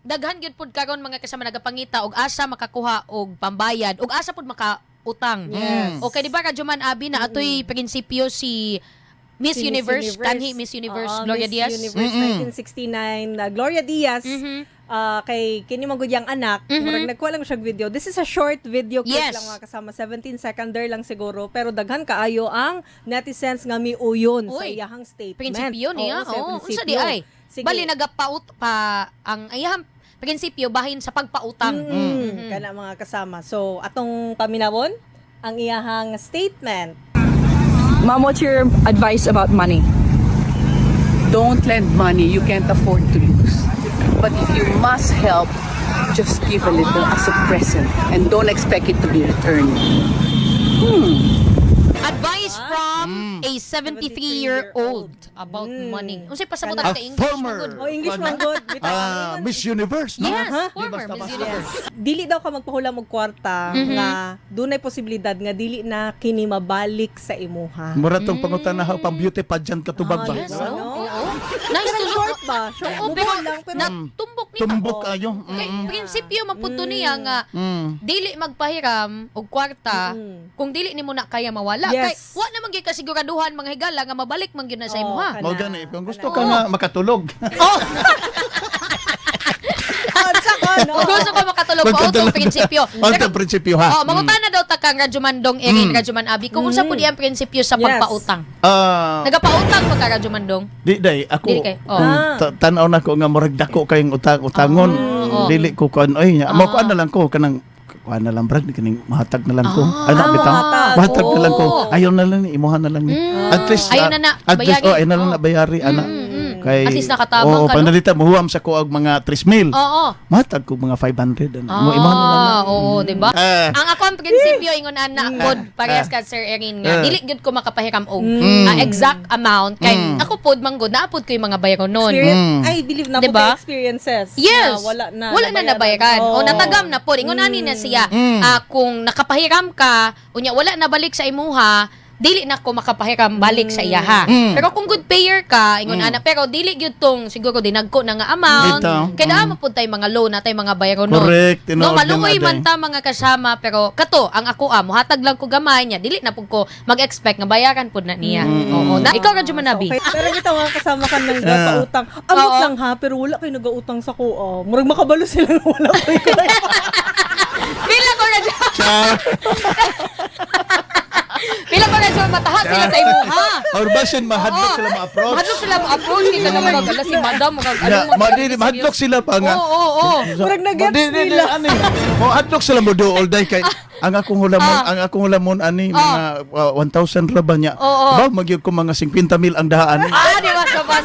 Daghan gyud pud karon, mga kasama, nagapangita og asa makakuha og pambayad og asa pud makautang. Okay, di ba, Radyoman Abi, na atoy prinsipyo si Miss Si Universe, kanhi Miss Universe Oo, Gloria Miss Diaz. Universe 1969, Gloria Diaz. Kay kini man gud yang anak, murag nagkuha lang siya video. This is a short video clip lang, mga kasama, 17 seconder lang siguro, pero daghan kaayo ang netizens nga miuyon sa Uy, iyahang statement. Prinsipyo niya. Oo, sa Oo, unsa prinsipyo. di ay? Sige. Bali nagapaut pa ang iyahang prinsipyo bahin sa pagpautang. Kana, mga kasama. So atong paminawon ang iyahang statement. Mom, what's your advice about money? Don't lend money you can't afford to lose. But if you must help, just give a little as a present and don't expect it to be returned. Advice from a 73-year-old about money. Unsay pasabot Kana. ka A English former man gud? Oh, English man gud. Bitaw, Miss Universe, no? Yes, Huh? former Di Miss basta-basta. Universe. Dili daw ka magpahulam og kwarta nga dunay posibilidad nga dili na kini mabalik sa imuha. Mura tong pangutana pang beauty pageant katubag Ah, ba? Yes, Diba, no? no? Oo. Nice to know. Short ba? Short. Oo, Move pero on lang pero natumbok niya. Tumbok ayo. Kay prinsipyo man pud to niya nga dili magpahiram og kwarta kung dili nimo na kaya mawala. Yes. Kay wa naman gyud kasiguraduhan, mga higala, nga mabalik man gyud na sa Oo, imuha. kana. Mao gani kung gusto ka nga makatulog. Oh, Ah, tsaka, no? kung gusto ka makatulog pa Magkatulog. ang prinsipyo. Mao tong prinsipyo ha. Oh, mangutana daw ta kang Radyoman Dong Erin, Radyoman Abi, kung unsa pud ang prinsipyo sa pagpautang. Nagapautang ba ka, Radyoman Dong? Di day ako Dili kay- oh. kung Ah. tan-aw na ko nga murag dako kayong utang utangon, Ah, oh. dili ko kuan oy nya. Mo kuan na lang ko kanang kuan na lang, brad, kining mahatag na lang ko. Ana bitaw. Mahatag. Mahatag na lang ko. Oo. Ayaw na lang ni, imuha na lang ni. At least Ayaw na na, at least bayari. oh, ayaw na lang Oh. na bayari ana. Kay At least nakatabang oh, ka, no? Panalita mohuam sa ko og mga 3,000. Oo. Mahatag ko mga 500 ana. Mo imuha na lang na. Ah, oo, di ba? Ah. Ang ako ang prinsipyo ingon ana pod parehas ka, Sir Erin, nga dili gyud ko makapahiram og exact amount kay ako pod man gud naa pod ko yung mga bayronon. Experience, I believe na po Diba? tayo experiences. Yes. Na wala na. Wala na nabayaran. O natagam na po. Ingon ani na siya. Ah, kung nakapahiram ka, unya wala na balik sa imuha, dili na ko makapahiram balik sa iyaha. Pero kung good payer ka, ingon ana, pero dili gyud tong siguro dinagko na nga amount. Bitaw. Kay naa man pud tay mga loan na tay mga bayronon. Correct. No, Tinuod maluoy nga, man Day. ta, mga kasama, pero kato ang ako muhatag lang ko gamay niya, dili na pud ko mag-expect nga bayaran pud na niya. Oo. Na, ikaw, Radyo Manabi. Okay. Pero bitaw nga kasama ka ng nagapautang. Amot lang ha, pero wala kayo nagautang sa ko. Oh. Murag makabalo sila nga wala kayo. Pila ko, Radyo. Char. Pila ko, Radyo, mataha sila sa imuha. Or basin mahadlok sila ma-approach. Mahadlok sila mo-approach kay kanang mga gala si madam mga Na, ano mga madili mahadlok sila pa nga. Oo. Murag na-gets Dili, nila. ani. Mo hadlok sila mo duol day kay ang akong hulamon, ang akong hulamon ani mga 1,000 ra ba niya. Oo. Ba magyud ko mga 50 mil ang daan. Ah, di ba? So, bas,